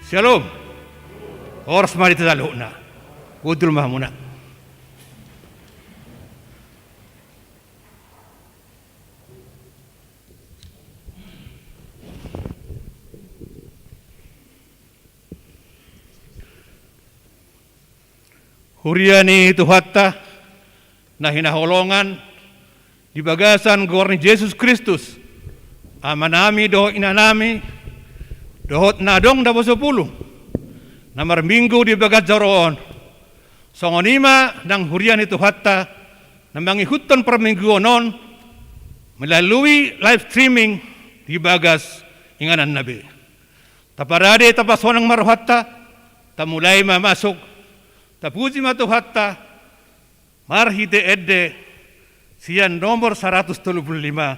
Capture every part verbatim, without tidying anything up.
Syalom. Horas ma di hita saluhutna. Hundul ma hamuna. Huria ni Tuhanta na hinaholongan di bagasan goar ni Jesus Kristus, amanami dohot inanami, dohot na adong daposa pulu, na marminggu di bagas joro on. Songon i ma nang huria ni Tuhanta na mangihuthon parmingguon on melalui live streaming di bagas ingananna be. Taparade, tapasonang ma rohanta, tamulai ma masuk, tapuji ma Tuhanta, marhite ende sian nomor saratus tolu pulu lima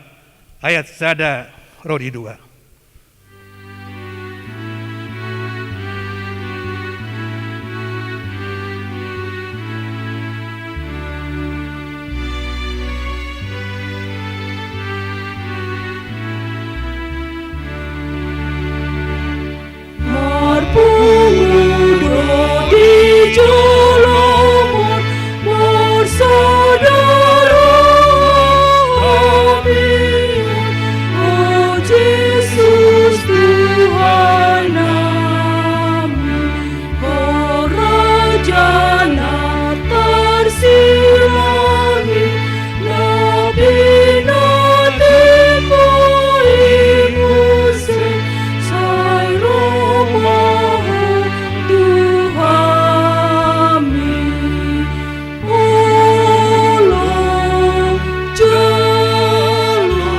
ayat sada ro di dua. Marpungu do di joloan marsadara hami, o Jesus Tuhan nami, o Raja na tarsilang i, na pinatimbo i muse, sai ro ma Ho tu hami. Olo, jalo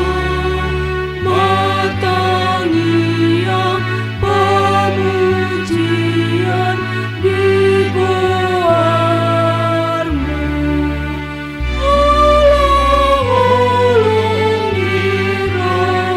ma tangiang pamujian di goarmu. Olo, olo ni rohamu.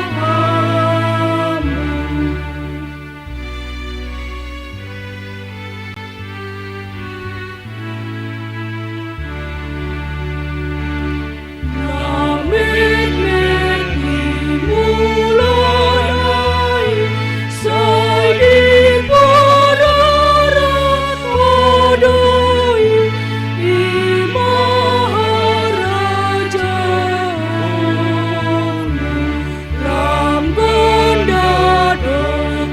Lam gonda do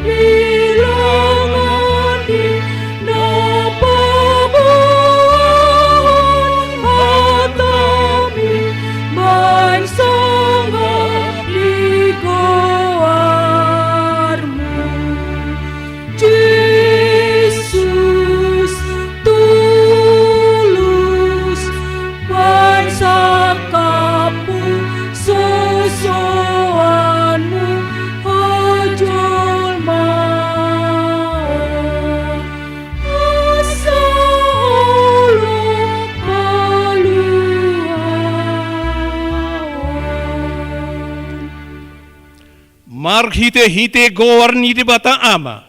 bilangan ni na paboahon hatami, baen sangap di goarmu. Jesus, tulus baen sangkapmu, sosoanmu hajolmaon, asa olo haluaon. Marhitehite goar ni Debata Ama,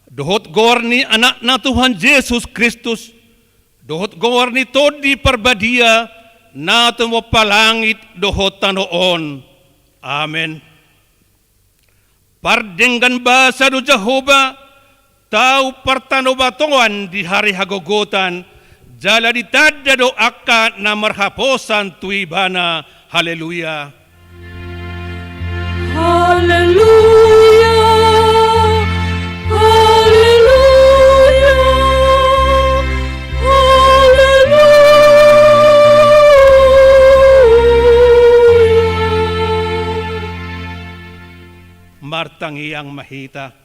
dohot goar ni Anakna Tuhan Jesus Kristus, dohot goar ni Tondi Parbadia, na tumompa langit dohot tano on. Amen. Pardenggan basa do Jahowa, tau partanobatoan di ari hagogotan, jala ditanda do angka na marhaposan tu Ibana. Haleluya. Haleluya, haleluya, haleluya. Martangiang ma hita.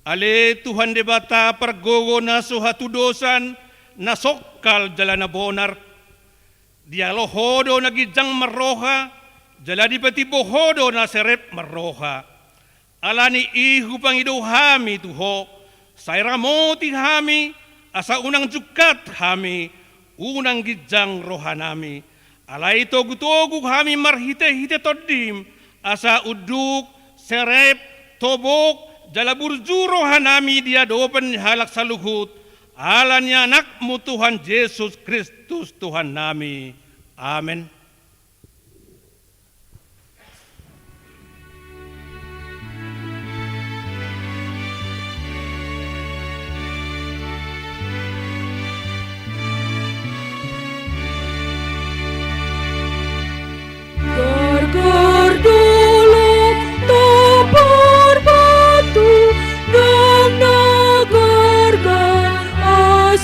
Ale Tuhan Debata pargogo na so hatudosan, na songkal jala na bonar. Dialo Ho do na ginjang marroha, jala dipatimbo Ho do na serep marroha. Ala ni i hupangido hami tu Ho, sai ramoti hami, asa unang jungkat hami, unang ginjang rohanami. Alai togutogu hami marhitehite Tondim, asa unduk, serep, tobok, jala burju rohanami di adopan ni halak saluhut, ala ni Anakmu Tuhan Jesus Kristus Tuhannami. Amen.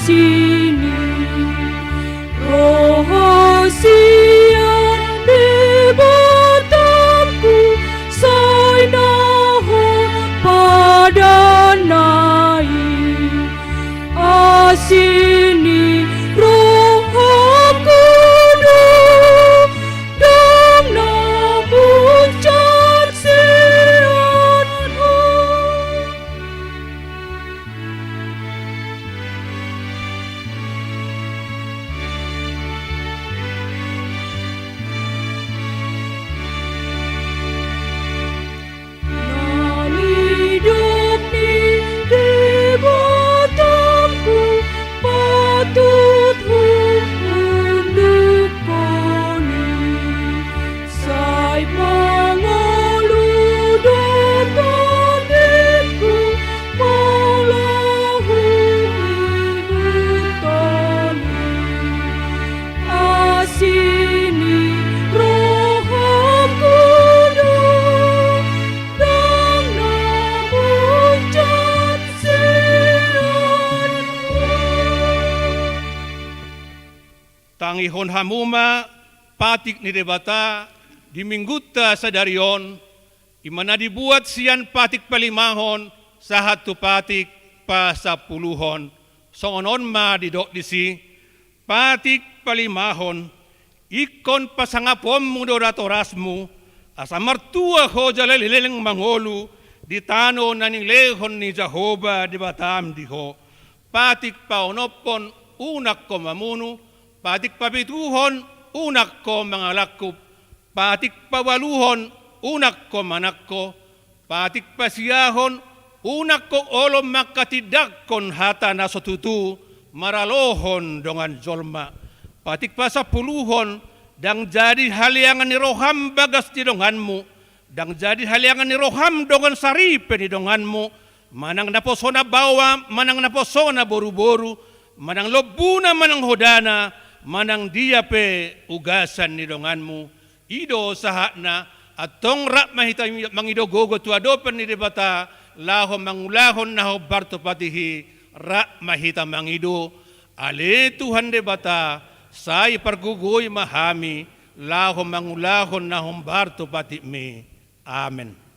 Asi ni roha sian Debatangku, sai na hot padanna i. Asi ni rohangku do, ndang na muncrat sian Ho. Na nidok ni Debatangku, patut hutundukhon i. Sai mangolu do tondingku, molo huihuthon i. Asi ni rohangku do, ndang na muncrat sian Ho. Tangihon hamu ma patik ni Debata di Minggunta sadari on, i ma na dibuat sian patik palimahon sahat tu patik pasampuluhon. Songon on ma didok disi, patik palimahon, ingkon pasangaponmu do natorasmu, asa martua ho jala leleng mangolu di tano na nilehon ni Jahowa Debatam di ho. Patik paonomhon, unang ho mamunu. Patik papituhon, unang ho mangalangkup. Patik paualuhon, unang ho manangko. Patik pasiahon, unang ho olo manghatindanghon hata na so tutu maralohon dongan jolma. Patik pasampuluhon, ndang jadi haleangan ni roham bagas ni donganmu, ndang jadi haleangan ni roham dongan saripe ni donganmu, manang naposona baoa, manang naposona boruboru, manang lombuna, manang hodana, manang dia pe ugasan ni donganmu. I do sahatna, antong rap ma hita mangido gogo tu adopan ni Debata, laho mangulahon na hombar tu patik i, rap ma hita mangido. Ale Tuhan Debata, sai pargogoi ma hami, laho mangulahon na hombar tu patikmi. Amen.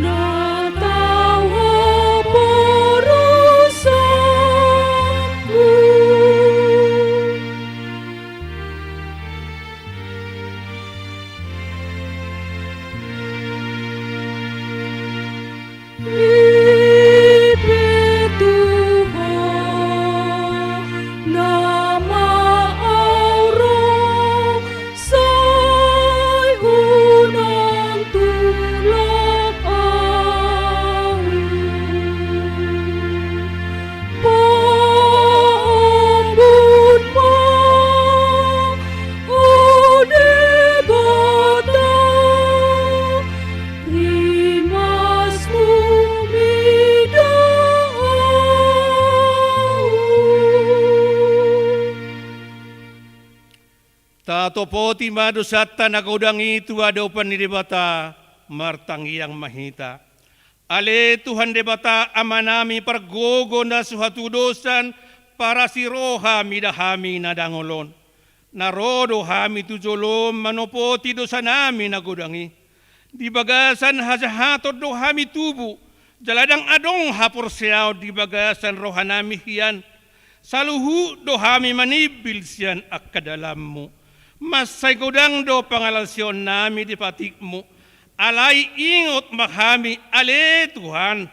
Na tau haporusangku. I pe tu Ho nama au ro, sai unang tulak ahu. Paombun ma, o Debata, rimasmu mida ahu. Tatopoti ma dosanta na godang i tu adopan ni Debata, martangiang ma hita. Ale Tuhan Debata Amanami pargogo na so hatudosan, parasi roha mida hami na dangol on. Na ro do hami tu jolom manopoti dosanami na godang i. Di bagasan hajahaton do hami tubu, jala ndang adong haporseaon di bagasan rohanami hian. Saluhut do hami manimbil sian angka dalanmu. Mansai godang do pangalaosionnami di patikmu. Alai ingot ma hami, ale Tuhan,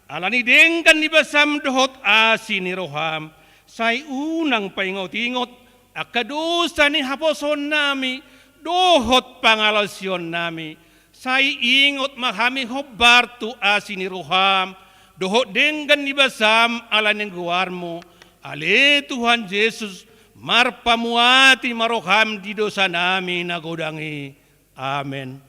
Ala ni denggan ni basam dohot asi ni roham, sai unang paingot-ingot angka dosa ni haposoonnami dohot pangalaosionnami. Sai ingot ma hami hombar tu asi ni roham dohot denggan ni basam ala ni goarmu, ale Tuhan Jesus, marpamuati ma roham di dosanami na godang i. Amen.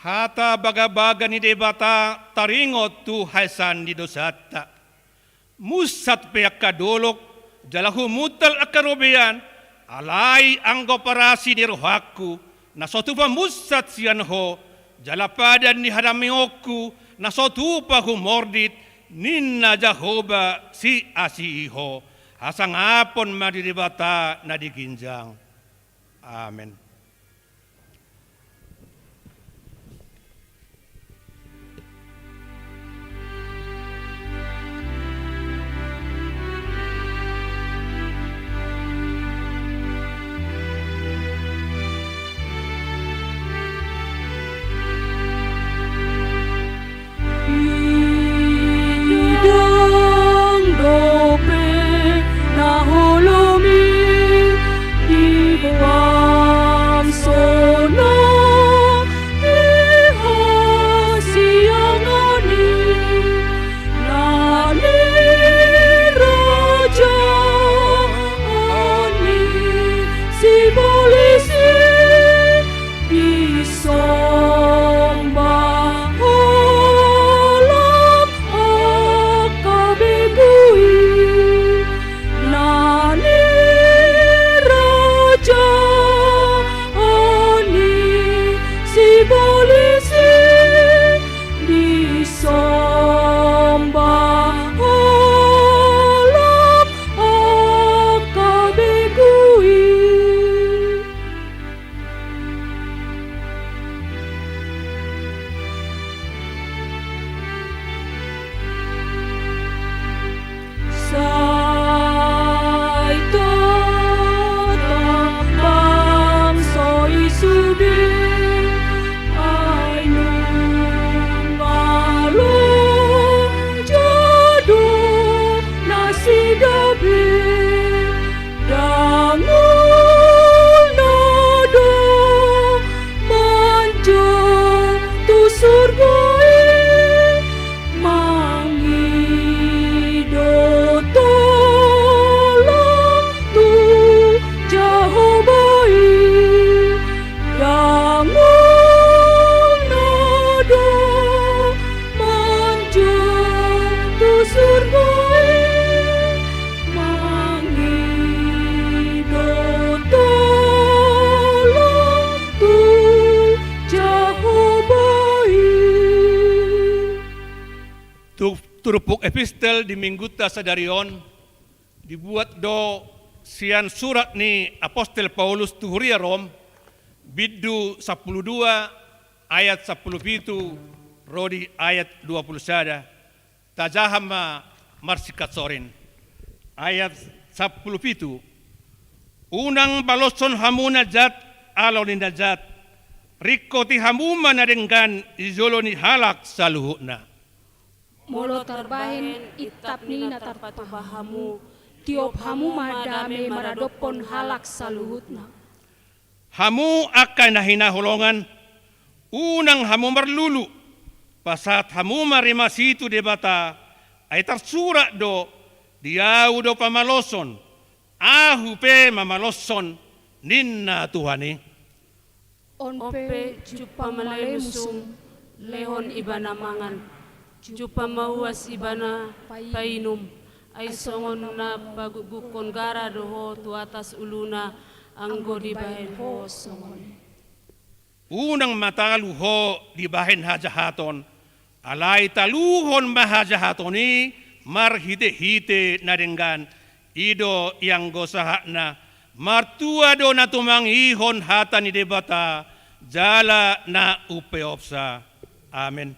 Hata bagabaga ni Debata taringot tu haesaan ni dosanta. Munsat pe angka dolok, jala humuntal angka robean, alai anggo parasi ni rohangku, na so tupa munsat sian Ho, jala padan ni hadameonku, na so tupa humordit, ninna Jahowa siasihi Ho. Hasangapon ma di Debata na di ginjang. Amen. Dang dope na holom i di bangso na di hasiangan i, na nirajaan ni sibolis i. Disomba holan angka begu i, na nirajaan ni sibolis i. Disomba holan angka begu i. Sai totap bangso i sude, ai nunga loja do nasida be. Dang olo do manjou tu surgo i, mangido tolong tu Jahowa i. Dang olo do manjou tu surgo i, mangido tolong tu Jahowa i. Tu turpuk epistel di minggunta sadari on, dibuat do sian surat ni apostel Paulus tu huria Rom, bindu sampulu dua ayat sampulu pitu ro di ayat dua pulu sada. Tajaha ma marsingkat sorin. Ayat sampulu pitu. Unang baloshon hamu na jat alo ni na jat. Ringkoti hamu ma na denggan di jolo ni halak saluhutna. Molo tarbahen intap ni na tarpatupa hamu, Tiop hamu ma dame maradophon halak saluhutna. Hamu angka na hinaholongan, unang hamu marlulu, pasahat hamu ma rimas i tu Debata, ai tarsurat do, di ahu do pamaloson, ahu pe mamaloshon, ninna Tuhan i. On pe jumpang ma lae musum, lehon ibana mangan. Jumpang ma uas ibana painum. Ai songon na pagukgukkon gara do ho tu atas uluna, anggo dibahen ho songon i. Unang ma talu ho dibahen hajahaton, alai taluhon ma hajahaton i marhitehite na denggan. I do ianggo sahatna, martua do na tumangihon hata ni Debata, jala na umpeopsa. Amen.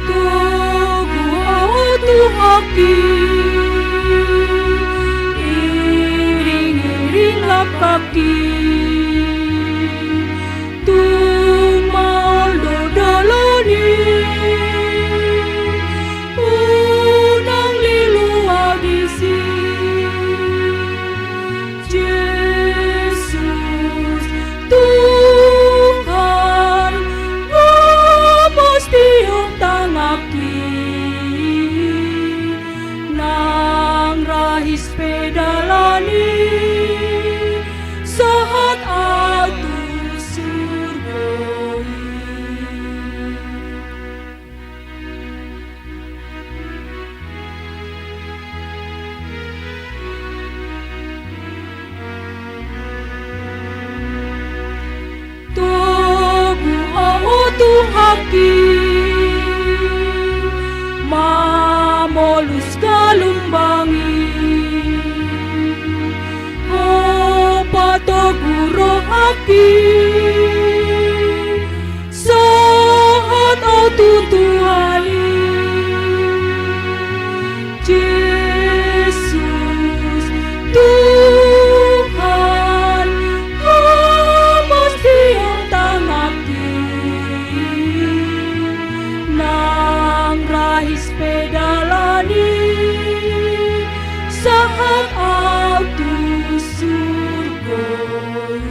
Togu ahu Tuhanki, iring-iring langkangki, tung maol do dalan i, unang lilu ahu disi. Jesus, Tuhan, lamashon tanganki, nang rahis pe dalan i, sahat ahu tu surgo i. Togu ahu Tuhanki, mamolus galumbang i, ho patogu rohangki, sahat ahu tu Tuhan i. Jesus, Tuhan, lamashon tanganki, nang rahis pe dalan i, sahat ahu tu surgo i.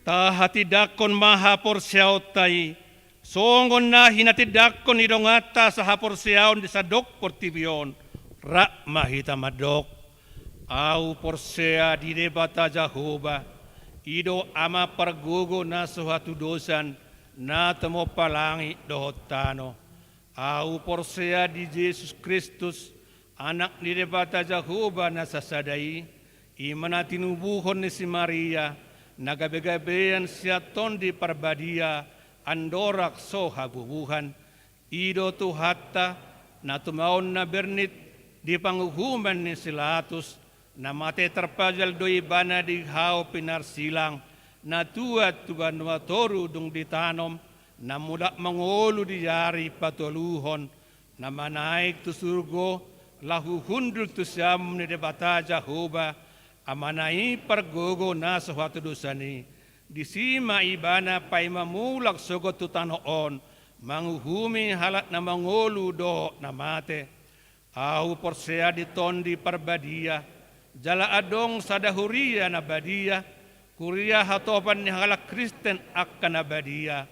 Tahatindangkon ma haporseaonta i, songon na hinatindangkon ni donganta sahaporseaon di sandok portibi on. Rap ma hita mandok. Ahu porsea di Debata Jahowa, i do Ama pargogo na so hatudosan, na tumompa langit dohot tano. Ahu porsea di Jesus Kristus, Anak ni Debata Jahowa na sasada i, i ma na tinubuhon ni si Maria, na gabegabean sian Tondi Parbadia, andorang so habubuhan. I do Tuhanta, na tumaon na bernit di panguhuman ni si Latus, na mate tarpajal do Ibana di hau pinarsilang, na tuat tu banua toru dung ditanom, na mulak mangolu di ari patoluhon, na manaek tu surgo, laho hundul tu siamun ni Debata Jahowa, Amana i pargogo na so hatudosan i. Disi ma Ibana paima mulak sogot tu tano on, manguhumi halak na mangolu dohot na mate. Ahu porsea di Tondi Parbadia, jala adong sada huria na badia, huria hatopan ni halak Kristen angka na badia,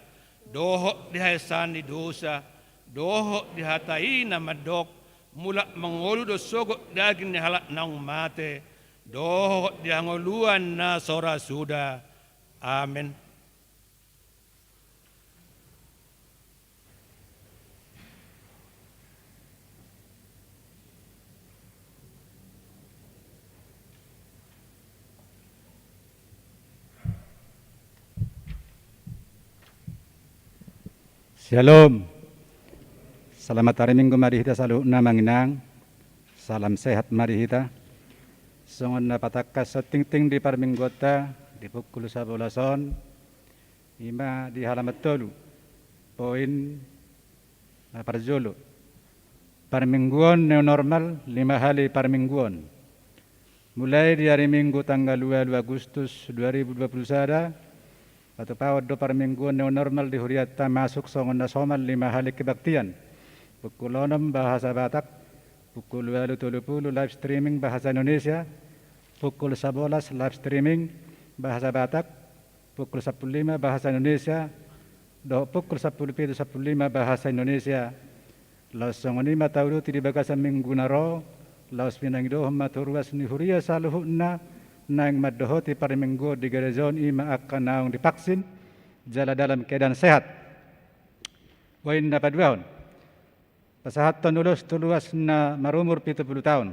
dohot di haesaan ni dosa, dohot di hata i na mandok, mulak mangolu do sogot daging ni halak naung mate, dohot di hangoluan na so ra suda. Amen. Syalom. Selamat hari Minggu ma di hita saluhutna, Amang Inang. Salam sehat ma di hita. Songon na patangkas tingting di parmingguonta di pukul sabolas on, ima di halaman tolu. Poin na parjolo. Parmingguon new normal, lima hali parmingguon. Mulai di ari Minggu tanggal dua puluh Agustus dua ribu dua puluh sada, patupahon do parmingguon new normal di hurianta masuk songon na somal lima hali kebaktian. Pukul onom bahasa Batak, pukul ualu tolu pulu live streaming bahasa Indonesia, pukul sabolas live streaming bahasa Batak, pukul sampulu lima bahasa Indonesia, dohot pukul sampulu pitu sampulu lima bahasa Indonesia. Laos songon i ma tauduti di bagasan minggu na ro, laos pinangidohon ma tu ruas ni huria saluhutna naeng mandohoti parmingguon di gareja on, ima angka naung divaksin jala dalam keadaan sehat. Poin na paduahon. Pasahathon ulos tu ruas na marumur pitu pulu taon.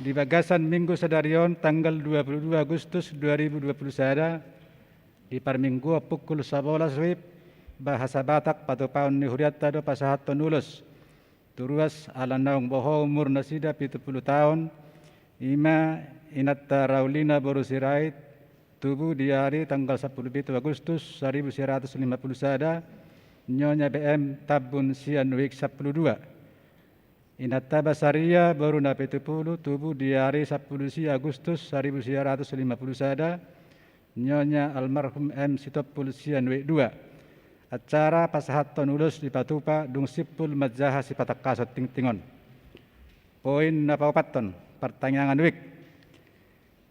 Di bagasan minggu sadari on tanggal dua puluh dua Agustus dua ribu dua puluh sada, di parmingguon pukul sabolas WIB, bahasa Batak, patupahon ni hurianta do pasahathon ulos tu ruas ala naung boho umur nasida pitu pulu taon, ima inanta Raulina boru Sirait, tubu di ari tanggal sampulu pitu Agustus saribu sia ratus lima pulu sada, nyonya BM Tambun sian WIB sampulu dua. Inanta Basaria boru Napitupulu, tubu di ari sampulu sia Agustus saribu sia ratus lima pulu sada, nyonya almarhum M Sitompul sian WIB dua. Acara pasahathon ulos dipatupa dung simpul manjaha sipatangkason tingting on. Poin na paopathon, partangiangan WIB.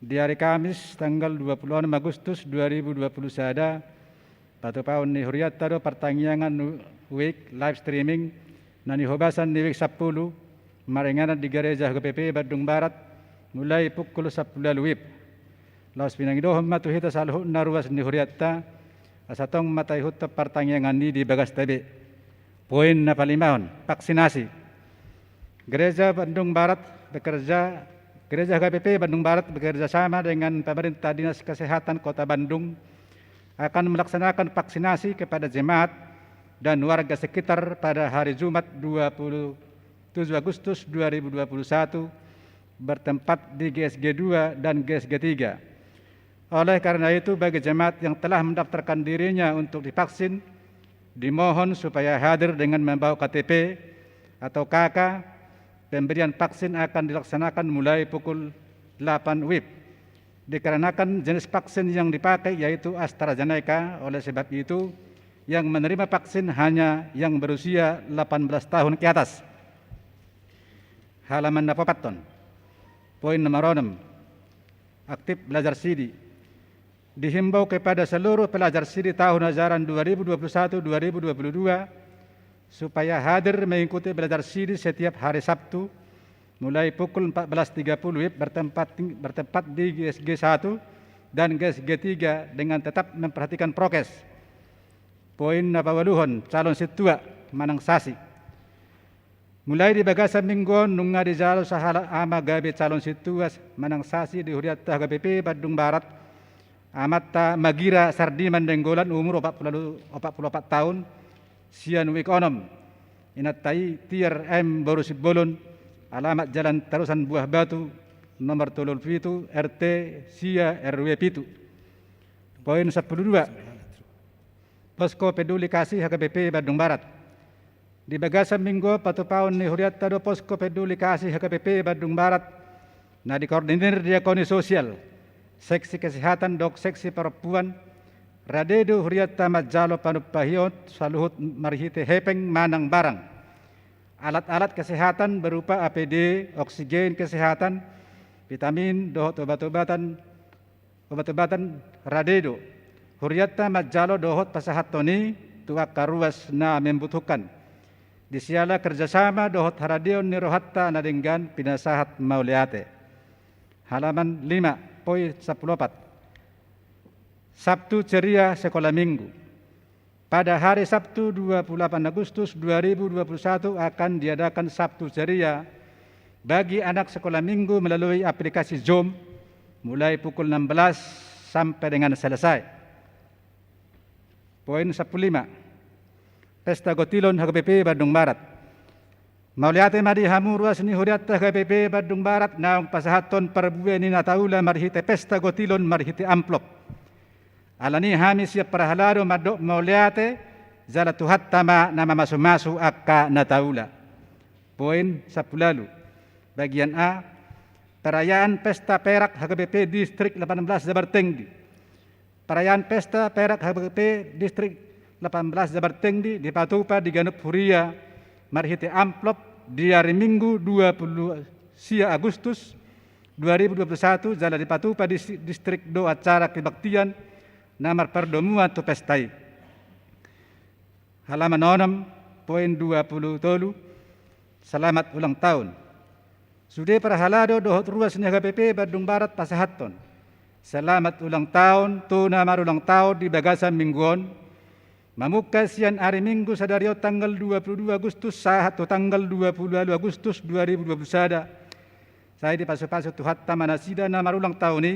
Di ari Kamis tanggal dua puluh enam Agustus dua ribu dua puluh sada, patupahon ni hurianta do partangiangan WIB live streaming na nihobasan ni WIB sampulu, maringanan di Gareja HKBP Bandung Barat, mulai pukul sampulu ualu WIB. Laos pinangidohon ma tu hita saluhutna ruas ni hurianta, asa tong ma taihuthon partangiangan i di bagasta be. Poin na palimahon, vaksinasi. Gereja Bandung Barat bekerja, Gereja HKBP Bandung Barat bekerja sama dengan pemerintah Dinas Kesehatan Kota Bandung akan melaksanakan vaksinasi kepada jemaat dan warga sekitar pada hari Jumat dua puluh tujuh Agustus dua ribu dua puluh satu, bertempat di GSG dua dan GSG tiga. Oleh karena itu, bagi jemaat yang telah mendaftarkan dirinya untuk divaksin, dimohon supaya hadir dengan membawa KTP atau KK. Pemberian vaksin akan dilaksanakan mulai pukul delapan WIB. Dikarenakan jenis vaksin yang dipakai yaitu AstraZeneca, oleh sebab itu, yang menerima vaksin hanya yang berusia delapan belas tahun ke atas. Halaman na paopathon. Poin nomor onom. Aktif belajar sidi. Dihimbau kepada seluruh pelajar sidi tahun ajaran dua ribu dua puluh satu dua ribu dua puluh dua supaya hadir mengikuti belajar sidi setiap hari Sabtu, mulai pukul empat belas tiga puluh WIB, bertempat, bertempat di GSG satu dan GSG tiga, dengan tetap memperhatikan prokes. Poin na paualuhon, calon sintua manang sasi. Mulai di bagasan minggu on nunga dijalo sahalak ama gabe calon sintua manang sasi di hurianta HKBP Bandung Barat, amanta Magira Sardiman Nainggolan, umur opat pulu, opat pulu opat taon, sian WIB onom. Inanta i Tiar M boru Simbolon, alamat Jalan Tarusan Buah Batu, nomor tolu pulu pitu, RT sia, RW pitu. Poin sampulu dua. Posko Peduli Kasih HKBP Bandung Barat. Di bagasan minggu on patupaon ni hurianta do Posko Peduli Kasih HKBP Bandung Barat na dikoordinir Diakonia Sosial, Seksi Kesehatan dohot Seksi Perempuan, rade do hurianta manjalo panumpahion saluhut marhite hepeng manang barang. Alat-alat kesehatan berupa APD, oksigen kesehatan, vitamin dohot obat-obatan, obat-obatan rade do hurianta manjalo dohot pasahathon i tu angka ruas na membutuhkan. Di siala kerjasama dohot haradeon ni rohanta na denggan pinasahat mauliate. Halaman lima, poin sampulu opat. Sabtu ceria sekolah minggu. Pada hari Sabtu dua puluh delapan Agustus dua ribu dua puluh satu akan diadakan Sabtu ceria bagi anak sekolah minggu melalui aplikasi Zoom mulai pukul enam belas sampai dengan selesai. Poin sampulu lima. Pesta Gotilon HKBP Bandung Barat. Mauliate ma di hamu ruas ni hurianta H K B P Bandung Barat naung pasahathon parbue ni na taula marhite pesta gotilon marhite amplop. Alani hami sian parhalado mandok mauliate, jala Tuhanta ma na mamasumasu angka na taula. Poin sampulu ualu. Bagian A, perayaan pesta perak H K B P Distrik delapan belas Jabar Tengdi. Perayaan pesta perak H K B P Distrik delapan belas Jabar Tengdi dipatupa di ganup huria marhite amplop di ari Minggu dua puluh sia Agustus dua ribu dua puluh satu, jala dipatupa di si-, distrik do acara kebaktian na marpardomuan tu pesta i. Halaman onom, poin dua puluh tolu, selamat ulang tahun. Sude parhalado dohot ruas ni H K B P Bandung Barat pasahathon selamat ulang tahun tu na marulang tahun di bagasan minggu on, mamungka sian ari Minggu sadari on tanggal dua puluh dua Agustus sahat tu tanggal dua puluh ualu Agustus dua ribu dua puluh sada. Sai dipasupasu Tuhanta ma nasida na marulang tahun i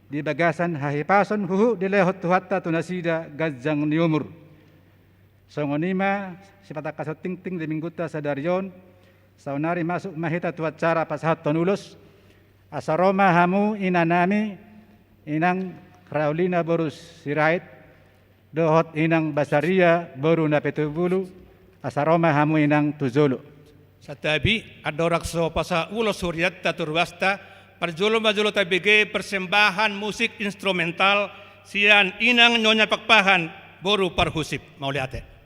di bagasan hahipason huhut dilehon Tuhanta tu nasida ganjang ni umur. Songon i ma sipatangkason tingting di minggunta sadari on. Saonari masuk ma hita tu acara pasahathon ulos. Asa ro ma hamu inanami, Inang Raulina boru Sirait, dohot Inang Basaria boru Napitupulu, asa ro ma hamu inang tu jolo. Santabi, andorang so pasahat ulos hurianta tu ruasta, parjolo ma jolo tabege persembahan musik instrumental sian Inang Nyonya Pakpahan boru Parhusip. Mauliate.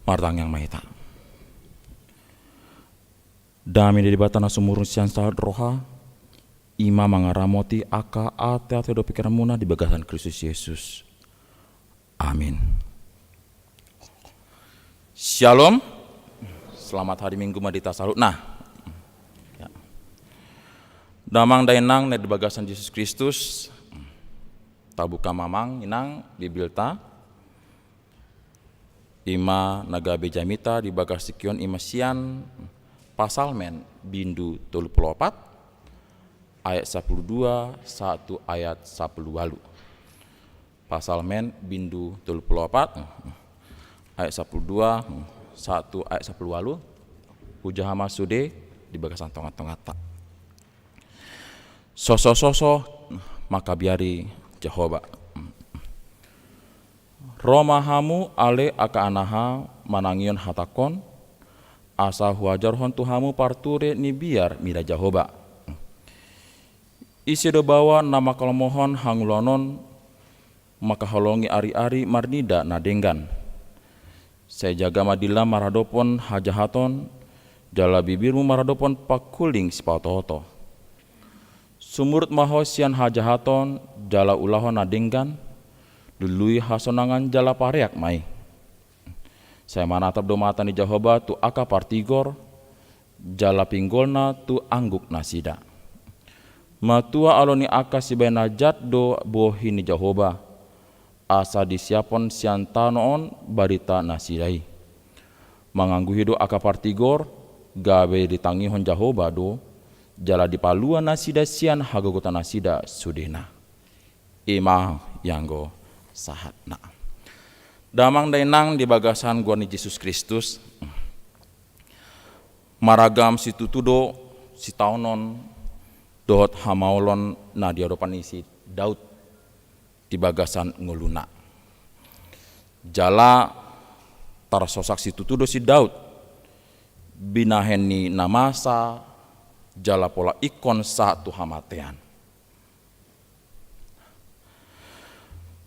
Martangiang ma hita. Dame ni Debata na sumurung sian saluhut roha, i ma mangaramoti angka ateate dohot pingkiranmuna di bagasan Kristus Jesus. Amin. Shalom. Selamat hari Minggu ma di hita saluhutna. Ya. Damang dainang na di bagasan Jesus Kristus. Tabuka ma amang inang Bibelta. I ma na gabe jamita di bagas tingki on, i ma sian Psalmen bindu tolu pulu opat, ayat sampulu dua sahat tu ayat sampulu ualu. Psalmen bindu tolu pulu opat, ayat sampulu dua sahat tu ayat sampulu ualu. Hujaha ma sude di bagasan tongatongata. Sosososo mangkabiari Jahowa. Ro ma hamu ale angka anaha manangihon hatangkon, asa huajarhon tu hamu parture ni biar mida Jahowa. Ise do baoa na mangkalomohon hangoluan on, mangkaholongi ariari marnida na denggan. Sai jaga ma dilam maradophon hajahaton, jala bibirmu maradophon pangkuling sipaotooto. Sumurut ma ho sian hajahaton, jala ulahon na denggan, lului hasonangan jala pareak ma i. Sai manatap do mata ni Jahowa tu angka partigor, jala pinggolna tu angguk nasida. Matua alo ni angka sibahen na jat do bohi ni Jahowa, asa disiaphon sian tano on barita nasida i. Mangangguhi do angka partigor, gabe ditangihon Jahowa do, jala dipalua nasida sian hagogotan nasida sudena. I ma ianggo sahatna. Damang dainang di bagasan goar ni Jesus Kristus. Maragam situtu do sitaonon dohot hamaolon na diadopan ni si Daud di bagasan ngoluna. Jala tarsosak situtu do si Daud binahen ni na masa jala pola ingkon sahat tu hamatean.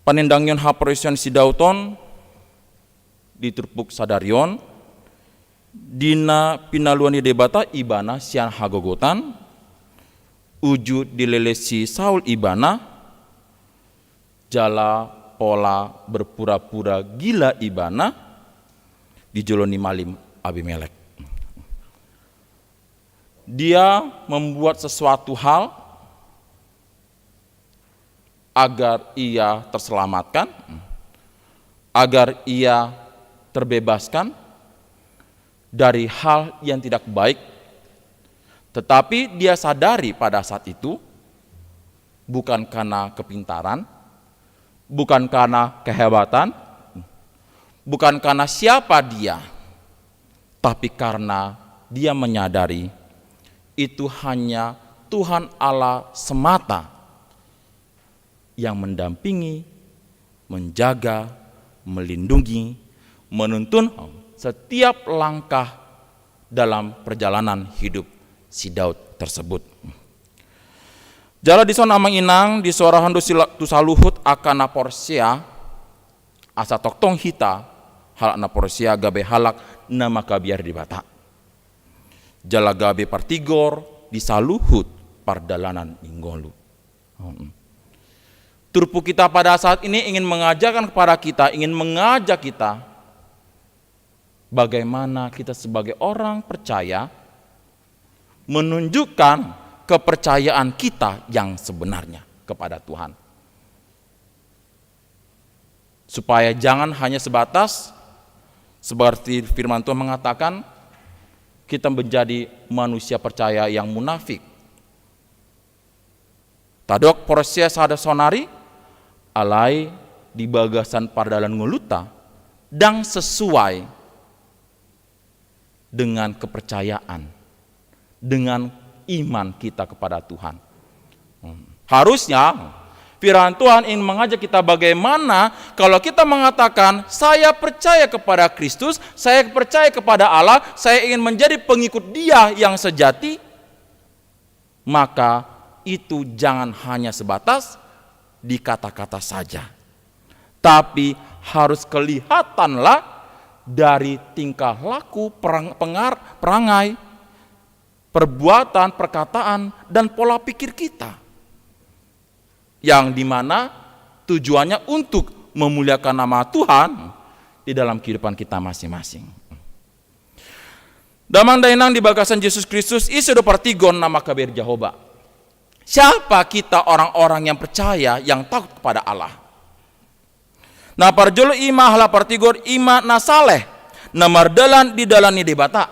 Panindangihon haporseaon si Daud on di turpuk sadari on, di na pinalua ni Debata ibana sian hagogotan, uju dilelesi Saul ibana, jala pola berpura-pura gila ibana di jolo ni malim Abimelek. Dia membuat sesuatu hal agar ia terselamatkan, agar ia terbebaskan dari hal yang tidak baik. Tetapi dia sadari pada saat itu, bukan karena kepintaran, bukan karena kehebatan, bukan karena siapa dia, tapi karena dia menyadari itu hanya Tuhan Allah semata yang mendampingi, menjaga, melindungi, menuntun setiap langkah dalam perjalanan hidup si Daud tersebut. Jala dison amang inang, disoarahon do si la-, tu saluhut angka na porsea, asa tongtong hita halak na porsea gabe halak na mangkabiari Debata. Jala gabe partigor di saluhut pardalanan ni ngolu. Hmm. Turpuk kita pada saat ini ingin mengajarkan kepada kita, ingin mengajak kita, bagaimana kita sebagai orang percaya menunjukkan kepercayaan kita yang sebenarnya kepada Tuhan. Supaya jangan hanya sebatas seperti firman Tuhan mengatakan, kita menjadi manusia percaya yang munafik. Tadok porsea sada saonari, alai di bagasan pardalanan ngolunta ndang sesuai dengan kepercayaan, dengan iman kita kepada Tuhan. Hmm. Harusnya firman Tuhan ingin mengajak kita bagaimana kalau kita mengatakan, "Saya percaya kepada Kristus, saya percaya kepada Allah, saya ingin menjadi pengikut Dia yang sejati," maka itu jangan hanya sebatas di kata-kata saja, tapi harus kelihatanlah dari tingkah laku, perang-, pengar-, perangai, perbuatan, perkataan, dan pola pikir kita. Yang dimana tujuannya untuk memuliakan nama Tuhan di dalam kehidupan kita masing-masing. Damang dainang di bagasan Jesus Kristus, ise do partigor na mangkabereng Jahowa? Siapa kita orang-orang yang percaya, yang takut kepada Allah? Na parjolo i ma halak partigor, i ma na saleh, na mardalan di dalan ni Debata.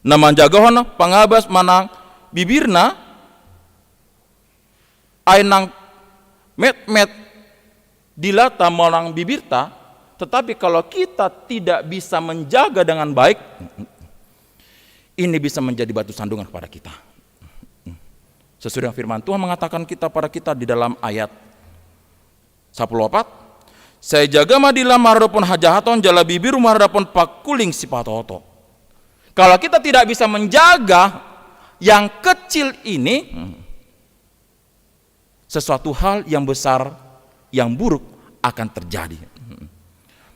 Na manjagahon pangabas manang bibirna, ai nang metmet dilata manang bibirta, tetapi kalau kita tidak bisa menjaga dengan baik, ini bisa menjadi batu sandungan kepada kita. Sesuai dengan firman Tuhan mengatakan kita, pada kita di dalam ayat sampulu opat, "Sai jaga ma dirimu maradophon hajahaton, jala bibirmu maradophon pangkuling sipatoto." Kalau kita tidak bisa menjaga yang kecil ini, sesuatu hal yang besar, yang buruk akan terjadi.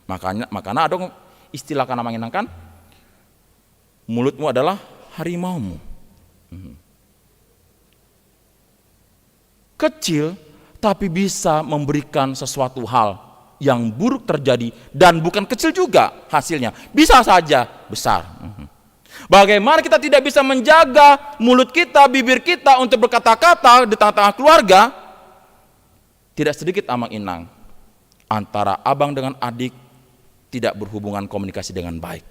Makanya, makanya adong istilah kan, amang inang, kan, mulutmu adalah harimaumu. Kecil, tapi bisa memberikan sesuatu hal yang buruk terjadi, dan bukan kecil juga hasilnya, bisa saja besar. Bagaimana kita tidak bisa menjaga mulut kita, bibir kita untuk berkata-kata di tengah-tengah keluarga? Tidak sedikit, amang inang, antara abang dengan adik tidak berhubungan komunikasi dengan baik.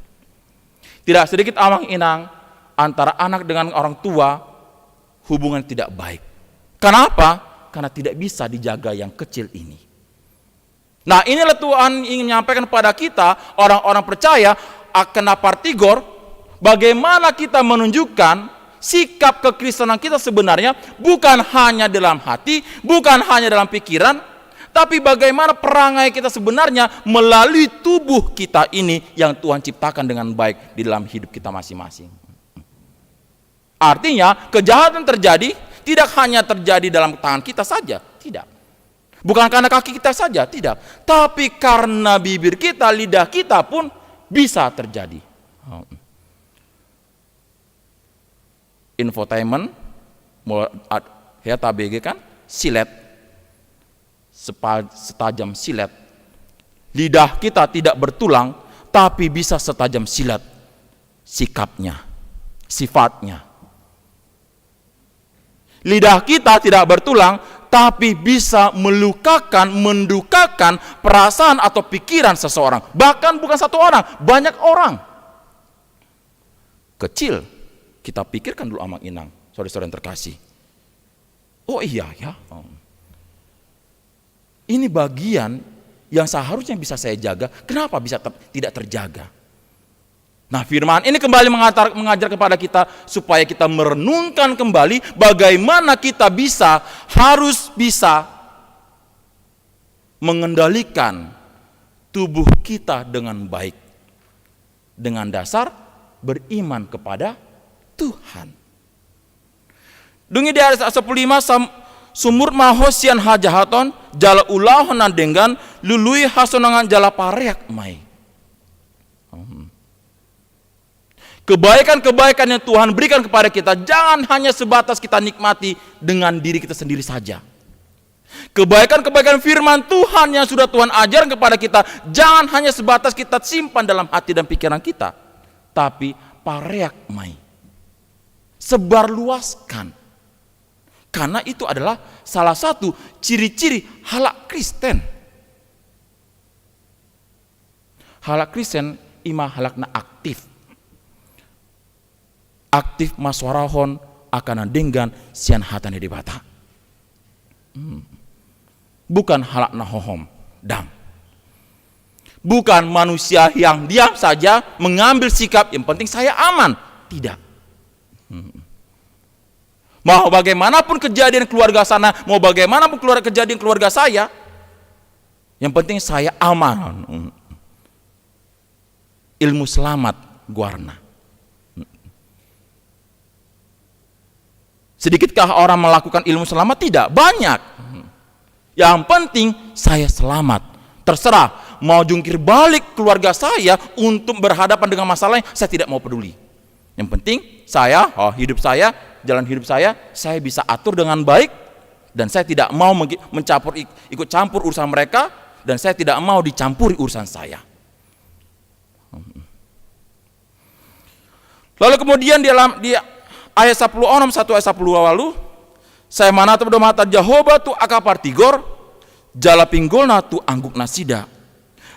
Tidak sedikit, amang inang, antara anak dengan orang tua hubungan tidak baik. Kenapa? Karena tidak bisa dijaga yang kecil ini. Nah, inilah Tuhan ingin menyampaikan kepada kita, orang-orang percaya, akan partigor, bagaimana kita menunjukkan sikap kekristenan kita sebenarnya, bukan hanya dalam hati, bukan hanya dalam pikiran, tapi bagaimana perangai kita sebenarnya melalui tubuh kita ini yang Tuhan ciptakan dengan baik di dalam hidup kita masing-masing. Artinya, kejahatan terjadi tidak hanya terjadi dalam tangan kita saja, tidak. Bukan karena kaki kita saja, tidak. Tapi karena bibir kita, lidah kita pun bisa terjadi. Infotainment, mul-, ad-, hea tabege kan, silet. Sepa-, setajam silet. Lidah kita tidak bertulang, tapi bisa setajam silet sikapnya, sifatnya. Lidah kita tidak bertulang, tapi bisa melukakan, mendukakan perasaan atau pikiran seseorang. Bahkan bukan satu orang, banyak orang. Kecil, kita pikirkan dulu, amang inang, saudara-saudara yang terkasih. Oh iya, ya. Ini bagian yang seharusnya bisa saya jaga, kenapa bisa ter-, tidak terjaga? Nah, firman ini kembali mengatar-, mengajar kepada kita supaya kita merenungkan kembali bagaimana kita bisa, harus bisa mengendalikan tubuh kita dengan baik, dengan dasar beriman kepada Tuhan. Dung i di ayat sampulu lima, sam-, sumurut ma ho sian hajahaton, jala ulahon na denggan, lului hasonangan jala pareak ma i. Hmm. Kebaikan-kebaikan yang Tuhan berikan kepada kita jangan hanya sebatas kita nikmati dengan diri kita sendiri saja. Kebaikan-kebaikan firman Tuhan yang sudah Tuhan ajarkan kepada kita jangan hanya sebatas kita simpan dalam hati dan pikiran kita, tapi pareak ma i. Sebarluaskan. Karena itu adalah salah satu ciri-ciri halak Kristen. Halak Kristen i ma halak na aktif. Aktif masuarahon angka na denggan sian hata ni Debata. Hmm. Bukan halak na hohom, dang. Bukan manusia yang diam saja mengambil sikap, yang penting saya aman. Tidak. Hmm. Mau bagaimanapun kejadian keluarga sana, mau bagaimanapun keluarga, kejadian keluarga saya, yang penting saya aman. Ilmu selamat goarna. Sedikitkah orang melakukan ilmu selamat? Tidak, banyak. Yang penting saya selamat. Terserah mau jungkir balik keluarga saya untuk berhadapan dengan masalah yang saya tidak mau peduli. Yang penting saya, oh, hidup saya, jalan hidup saya, saya bisa atur dengan baik dan saya tidak mau menggi-, mencampur ik-, ikut campur urusan mereka dan saya tidak mau dicampuri urusan saya. Lalu kemudian di dalam, di ayat sapuluh onom sahat tu ayat sapuluh ualu, sai manatap do mata Jahowa tu angka partigor, jala pinggolna tu anggup nasida.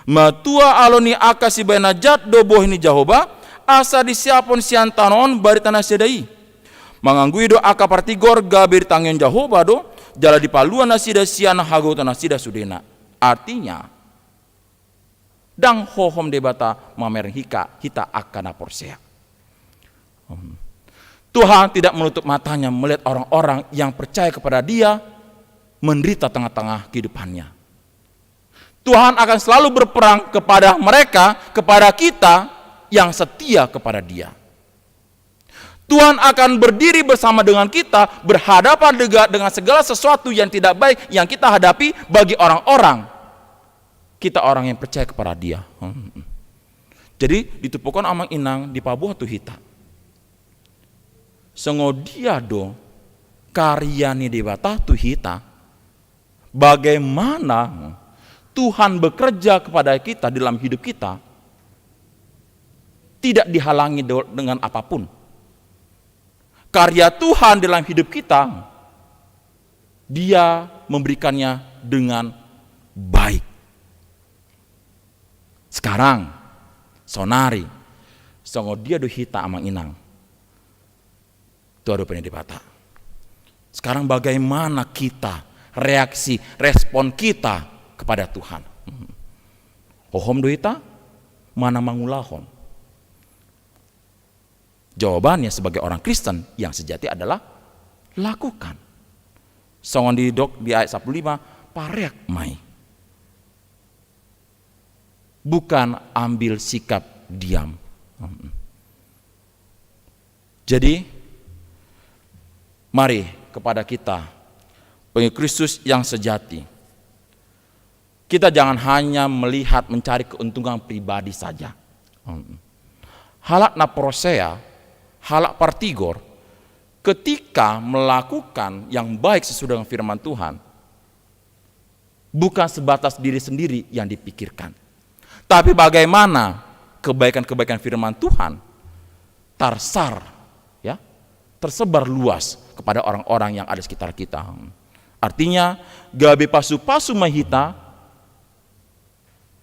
Matua alo ni angka sibahen na jat do bohi ni Jahowa, asa disiaphon sian tano on barita nasida i. Manganggui do angka partigor gabe ditangihon Jahowa do, jala dipalua nasida sian hagogoton nasida sudena. Artinya, ndang hohom Debata mamereng hita, hita angka na porsea. Hmm. Tuhan tidak menutup matanya melihat orang-orang yang percaya kepada Dia menderita tengah-tengah kehidupannya. Tuhan akan selalu berperang kepada mereka, kepada kita yang setia kepada Dia. Tuhan akan berdiri bersama dengan kita, berhadapan dega-, dengan segala sesuatu yang tidak baik yang kita hadapi bagi orang-orang. Kita orang yang percaya kepada Dia. Hmm. Jadi, ditumpukon amang inang dipaboa tu hita. Songon dia do karya ni Debata tu hita. Bagaimana Tuhan bekerja kepada kita dalam hidup kita tidak dihalangi do-, dengan apapun. Karya Tuhan dalam hidup kita, Dia memberikannya dengan baik. Sekarang, saonari, songon dia do hita amang inang tu adopan ni Debata. Sekarang bagaimana kita, reaksi, respon kita kepada Tuhan? Hohom do hita manang mangulahon? Jawabannya sebagai orang Kristen yang sejati adalah lakukan. Songon didok di ayat sapuluh lima, pareak ma i. Bukan ambil sikap diam. Jadi, mari kepada kita, pengikut Kristus yang sejati, kita jangan hanya melihat mencari keuntungan pribadi saja. Halak na porsea, halak partigor, ketika melakukan yang baik sesuai dengan firman Tuhan, bukan sebatas diri sendiri yang dipikirkan, tapi bagaimana kebaikan-kebaikan firman Tuhan tarsar, ya, tersebar luas kepada orang-orang yang ada sekitar kita. Artinya, gabe pasu-pasu ma hita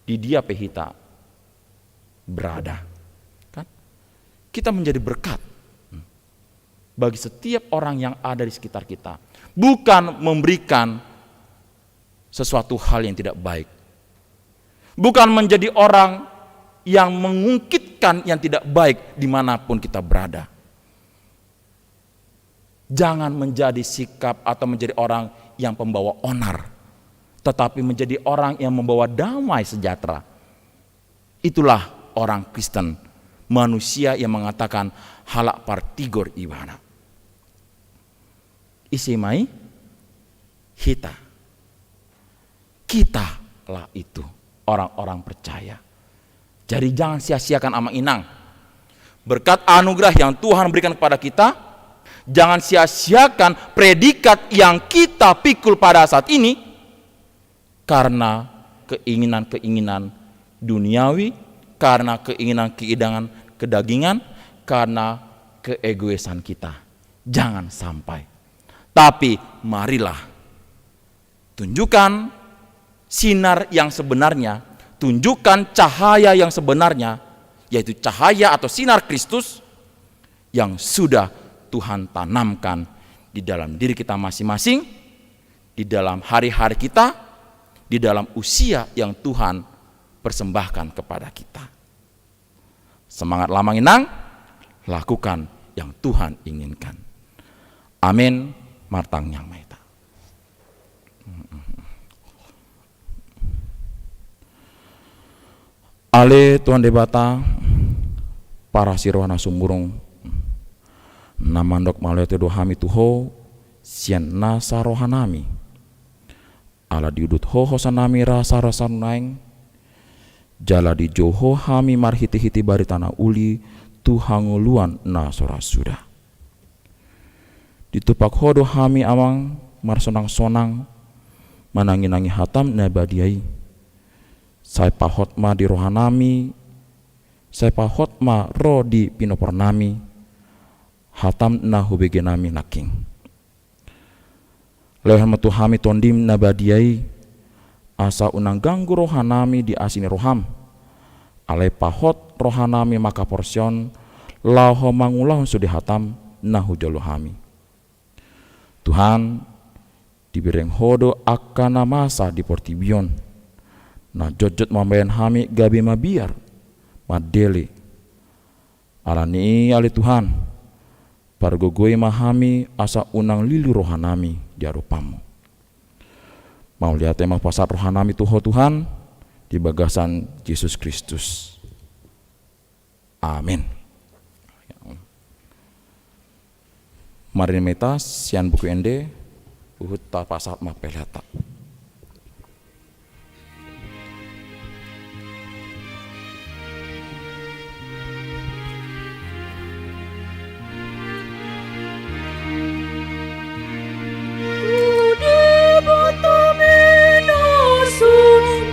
di dia pe hita berada. Kan? Kita menjadi berkat bagi setiap orang yang ada di sekitar kita. Bukan memberikan sesuatu hal yang tidak baik. Bukan menjadi orang yang mengungkitkan yang tidak baik dimanapun kita berada. Jangan menjadi sikap atau menjadi orang yang pembawa onar, tetapi menjadi orang yang membawa damai sejahtera. Itulah orang Kristen, manusia yang mengatakan halak partigor ibana. Ise ma i? Hita. Kitalah itu, orang-orang percaya. Jadi jangan sia-siakan amang inang. Berkat anugerah yang Tuhan berikan kepada kita, jangan sia-siakan predikat yang kita pikul pada saat ini karena keinginan-keinginan duniawi, karena keinginan-keinginan kedagingan, karena keegoisan kita. Jangan sampai. Tapi marilah tunjukkan sinar yang sebenarnya, tunjukkan cahaya yang sebenarnya, yaitu cahaya atau sinar Kristus yang sudah Tuhan tanamkan di dalam diri kita masing-masing, di dalam hari-hari kita, di dalam usia yang Tuhan persembahkan kepada kita. Semangat amang inang, lakukan yang Tuhan inginkan. Amin. Martangiang ma hita. Ale Tuhan Debata, parasi roha na sumurung, na mandok mauliate do hami tu Ho sian nasa rohanami. Ala diudut Ho hosanami rasarasa nuaeng, Jala dijou Ho hami marhitehite barita na uli tu hangoluan na so ra suda. Ditumpak Ho do hami, Amang, marsonangsonang mananginangi hataM na badia i. Sai pahot ma di rohanami, sai pahot ma ro di pinopornami hataM na hubegenami nangkin. Lehon ma tu hami TondiM na badia i, asa unang ganggu rohanami di asi ni rohaM. Alai pahot rohanami mangkaporseai, laho mangulahon sude hataM na hujalo hami. Tuhan, dibereng Ho do angka na masa di portibi on, na jotjot mambahen hami gabe mabiar, mandele. Alani i ale Tuhan, pargogoi ma hami asa unang lilu rohanami di adopanMu. Mauliate ma hupasahat rohanami tu Ho Tuhan, di bagasan Jesus Kristus. Amen. Marende ma hita sian Buku Ende, huhut tapasahat ma peleanta. Tu Debata ma na so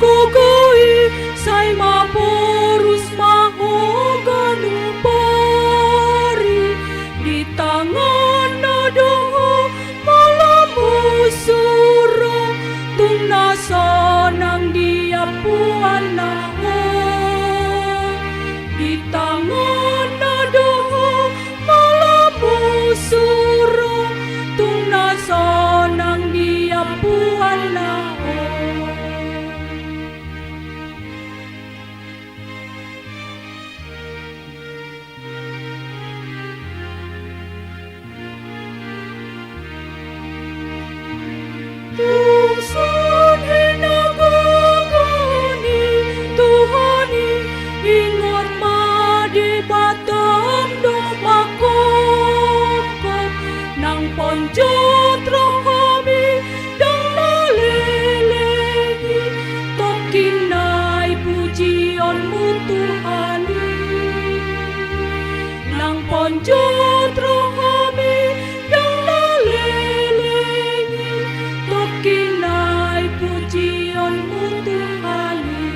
gogo i, sai maporus ma Ho ganup ari. Di tanganna do Ho molo musu ro, tung na sonang diampuanna Ho. Di tanganna do Ho molo musu ro, tung na sonang diampuanna Ho. Tung sun hinagogoon ni Tuhan i, ingot ma Debatam do mangkophop. Nang ponjot rohami ndang na leleng i, tongkin nai pujionmu Tuhan i. Nang ponjot rohami ndang na leleng i, tongkin nai pujionmu Tuhan i.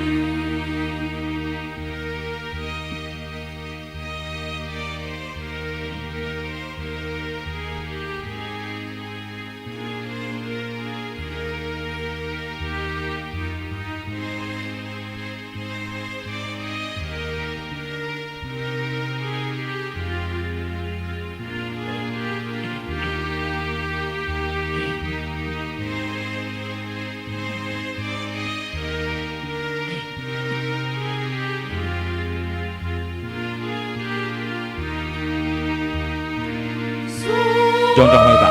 Jongjong ma hita.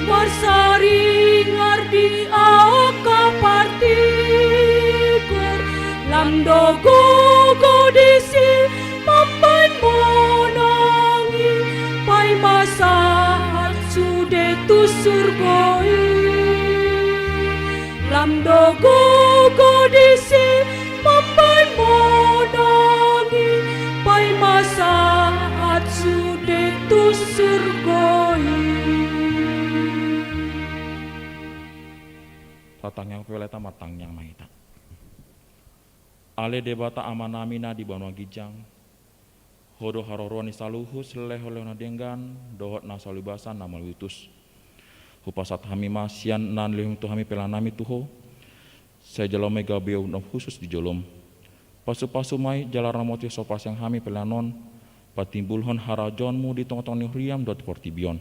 Marsaringar di angka partigor, lam do gogo disi mambahen monang i, paima sahat sude tu surgo i. Lam do gogo disi mambahen monang i, paima sahat sude tu surgo i. Tatangiang pe, lae, ta martangiang ma hita. Ale Debata Amanami na di banua ginjang, Ho do haroroan ni saluhut silehonlehon na denggan dohot na saluhut basa na mauliutus. Hupasahat hami ma sian na nilehonMu tu hami pelean nami tu Ho, sai jalo ma i gabe uhum na hushus di joloM. Pasupasu ma i jala ramoti so pasahat hami pelean on patimbulhon harajaonMu di tongatonga ni huriaM dohot portibi on.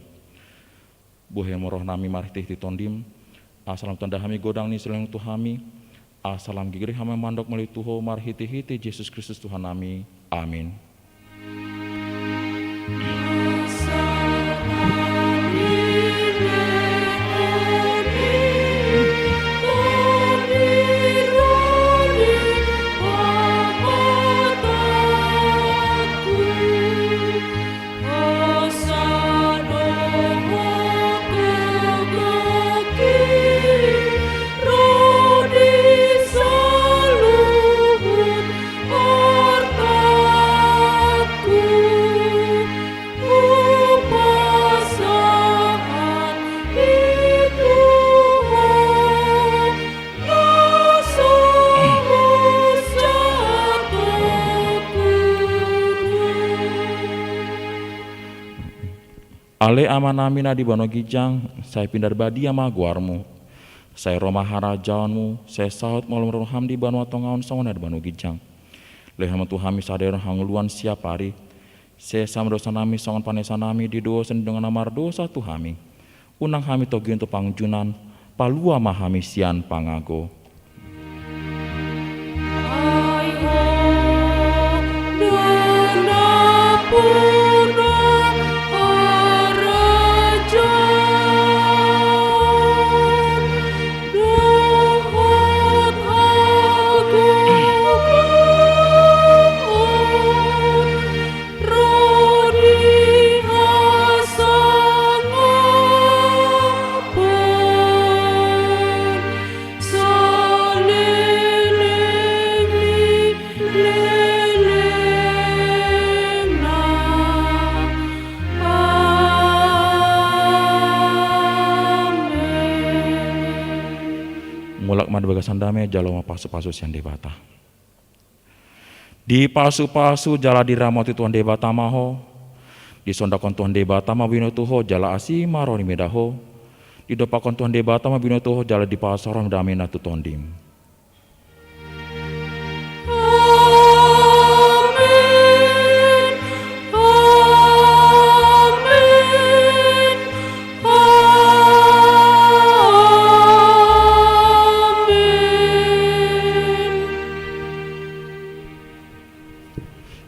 Buhai ma rohanami marhitehite TondiM, asa lam tanda hami godang ni silehonMu tu hami, asa lam gegre hami mandok mauliate tu Ho marhitehite Jesus Kristus Tuhannami. Amin. Ale Amanami na di banua ginjang, sai pinarbadia ma goarmu. Sai ro ma harajaonmu, sai saut ma lomo ni roham di banua tonga on songon na di banua ginjang. Lehon ma tu hami sadari on hangoluan siapari. Sesa ma dosanami songon panesanami di dosa ni dongan na mardosa tu hami. Unang hami togihon tu pangunjunan, palua ma hami sian pangago. Ai Ho do nampuna harajaon dohot hagogoon ro di hasangapon saleleng ni lelengna. Amen. Mulak ma di bagasan dame, jalo ma pasupasu sian Debata. Dipasupasu jala diramoti Tuhan Debata ma ho. Disondangkon Tuhan Debata ma binoto ho jala asi ma roha ni mida ho. Didompakkon Tuhan Debata ma binoto ho jala dipasauthon damena tu tondim. Amen. Amen. Amen.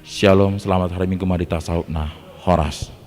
Syalom, selamat hari Minggu ma di hita saluhutna. Horas.